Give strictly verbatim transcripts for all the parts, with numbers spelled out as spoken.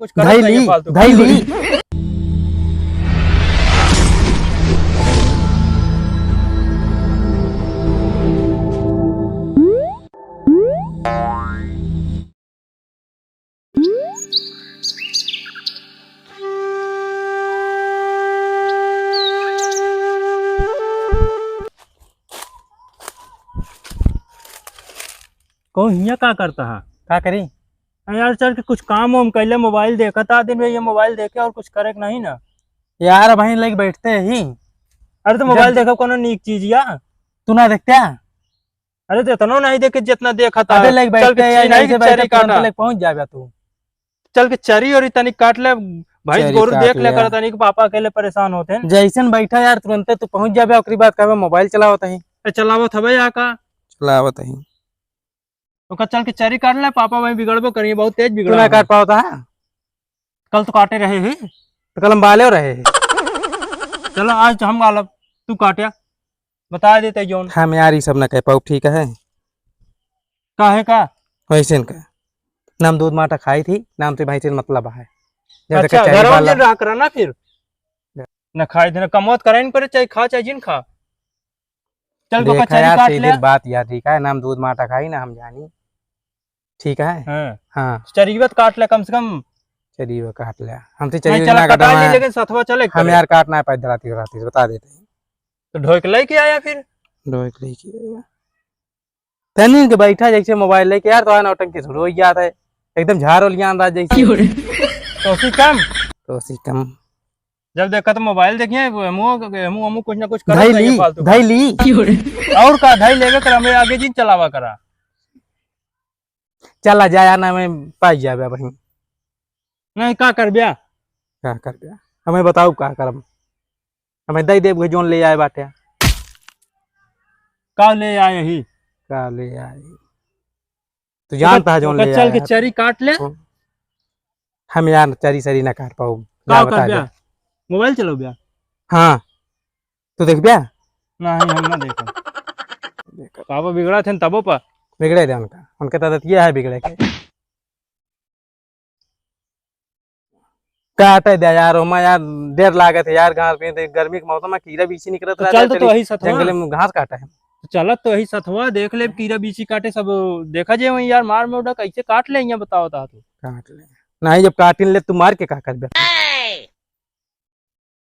कुछ करत नहीं है फालतू। धैली। कौन हियाँ का करता है? का करी? अरे यार, चल के कुछ काम वाम कैले, मोबाइल देखत आ दिन में, ये मोबाइल देखे और कुछ करे के नहीं ना। यार, वहीं लेके बैठते ही। अरे तो मोबाइल जब देखो, कोनो नीक चीज या। तू ना देखते? अरे तो इतनो नहीं देखे जितना देखत आ। अबे लेके चल के बैठते हैं, चीज नहीं ऐसे कि बैठे चरी तुरंत काटा। लेके पहुंच जाबे तू। चल के चरी और तनी काट ले, भैंस चरी गोरू काट देख ले ले। कर तनी के पापा अकेले परेशान होते हैं। जैसन बैठा यार, तुरंते तू पहुंच जाबे, ओकरी बाद कहबे मोबाइल चलावत ही। ए, चलावत हबे या का? चलावत ही। तो का चल के चरी काट ले, पापा वहीं बिगड़बो करिए, बहुत तेज तू बिगड़ा ना है। काट पावता है? कल तो काटे रहे ही। तो कल हम बाले रहे ही। चलो आज तो हम गालब, तू काट्या, बता देते जौन। हम यार ई सब ना कह पाउब, ठीक है? काहे का? वैसे न का। नाम दूध माटा खाई थी, नाम से भाई से मतलब है। जैसे अच्छा, कचहरी घर वाला। वाले रहा करा ना फिर। न खाई थी, न कमौत कराइन पड़े, चाहे खा, चाहे जिन खा। चल, देखा बका, चरी यार, काट सीधी ले। बात यार, ठीक है, नाम दूध माटा खाई ना, हम जानी। ठीक है? हाँ। हाँ। चरियत काट ले कम से कम। चरियो काट ले। हमसे नहीं, चरियो चला, ना कटा कटाई ले, है। लेकिन सथवा चले हम करे। यार काट ना पाए, धराती, धराती से बता देते हैं। तो ढोए के लेके आया फिर। ढोए के लेके आया। तनी के बैठा जैसे मोबाइल लेके यार, तो नौटंकी शुरू हो जाता है। एकदम झार ओलियान राज जैसे। क्यों रे? तो उसी काम। तो उसी काम। जब देखा तो मोबाइल देखिए, हमू, हमू, हमू कुछ ना कुछ करत धैली, रहिए फालतू का। धैली। और का धैल लेवे कर, हमें आगे जिन चलावा करा। चला जाया ना, मैं पाई जाबे वहीं। नहीं, का करब्या? का करब्या? हमें बताओ का करब? हमें दे देब, जौन ले आए बाटे। का ले आए ही? का ले आए? तू जानता है जौन ओकर ले चल आया के है। चरी काट ले। हम यार चरी सरी ना काट पाउब। का जा बता करब्या? दे। मोबाइल चलौब्या? हाँ। तू देखब्या? नहीं, हम ना देखब। देखब। बाबा बिगड़ा थे तबो पर। बिगड़े दे उनका। उनके तो आदत ये है बिगड़े के। काटे दे यार, ओमा यार डर लागत है यार, घास में देख, गर्मी के मौसम में कीड़ा बीछी निकलत तो रहता चल है, तो चली वही सथवा। जंगल में घास काटे है। तो चलत तो वही सथवा, देख ले कीड़ा बीछी काटे सब, देखा जे वही यार मार में उड़ा कैसे काट ले, यहाँ बताओ ता तू। काट ले। नहीं, जब काटिन ले तू मार के का करबे?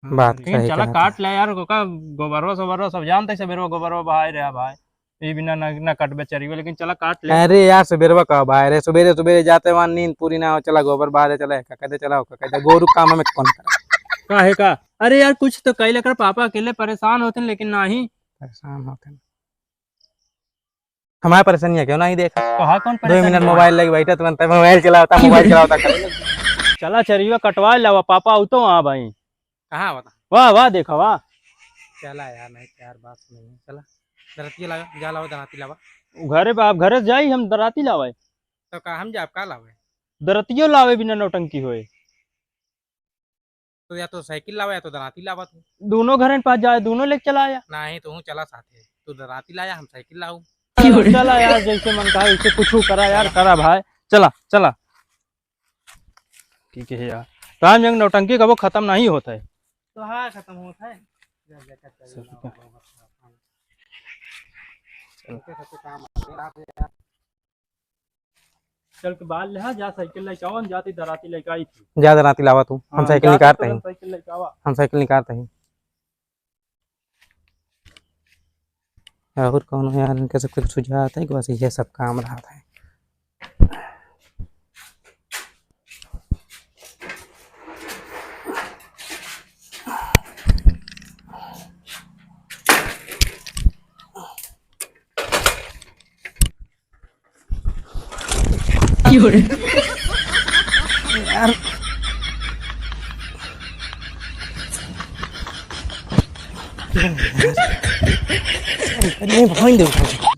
हाँ, बात लेकिन सही चला कहत काट है। ले यार, ओका गोबरवा सोबरवा सब जानते, सबेरवा गोबरवा बहाए रहा भाई, ई बिना ना, ना कटबे चरियो, लेकिन चला काट ले। अरे यार, सबेरवा का बहाए रहे, सबेरे सबेरे जाते वहाँ नींद पूरी ना हो, चला गोबर बहा दे, चला एका कह दे, चला ओका कह दे, गोरू काम में कौन करे? काहे का? अरे यार, कुछ तो कई लेकर पापा अकेले परेशान होते हैं, लेकिन नहीं। परेशान होते हैं। हमारे परेशानियाँ क्यों नहीं देखा? कहा कौन दो परेशानी मिनट है? मोबाइल लेके बैठा, तुरंत मोबाइल चलावता, मोबाइल चलावता करे। चला चरियो कटवा लावा, पापा आउ तो हाँ भाई। कहाँ बता? वाह, वाह, देखा, वाह। चला यार, नहीं तो यार, बात नहीं है। चला, दरतिया लावा, जा लावा, दराती लावा। घरे बा, आप घरे जाई, हम दराती लावे। तो का हम जाब, का लावे? दरतियो लावे बिना नौटंकी होए। तो या तो साइकिल लावा, या तो दराती लावा तू। दोनों घरन पास जाए, दोनों लेके चला आया। नहीं, तू चला साथे। तू दराती लाया, हम साइकिल लाऊ। चला यार, जैसे मन कहा, वैसे कुछ करा यार, करा भाई। चला, चला। ठीक है यार, राम जंग नौटंकी कबो खत्म नहीं होता है। तो हाँ, खत्म होता है। चल के बाल ले, हाँ, जा साइकिल लेके आओ, हम जाते दराती लेके आई थी। जा दराती लावा तू, हम हाँ, साइकिल जाते निकारते तुरंत हैं। साइकिल लेके आवा। हम साइकिल निकारते हैं। और कौनो यार इनके सबके सुझाव आता है कि बस ये सब काम रहा था। यार। अरे, भाई, देखो।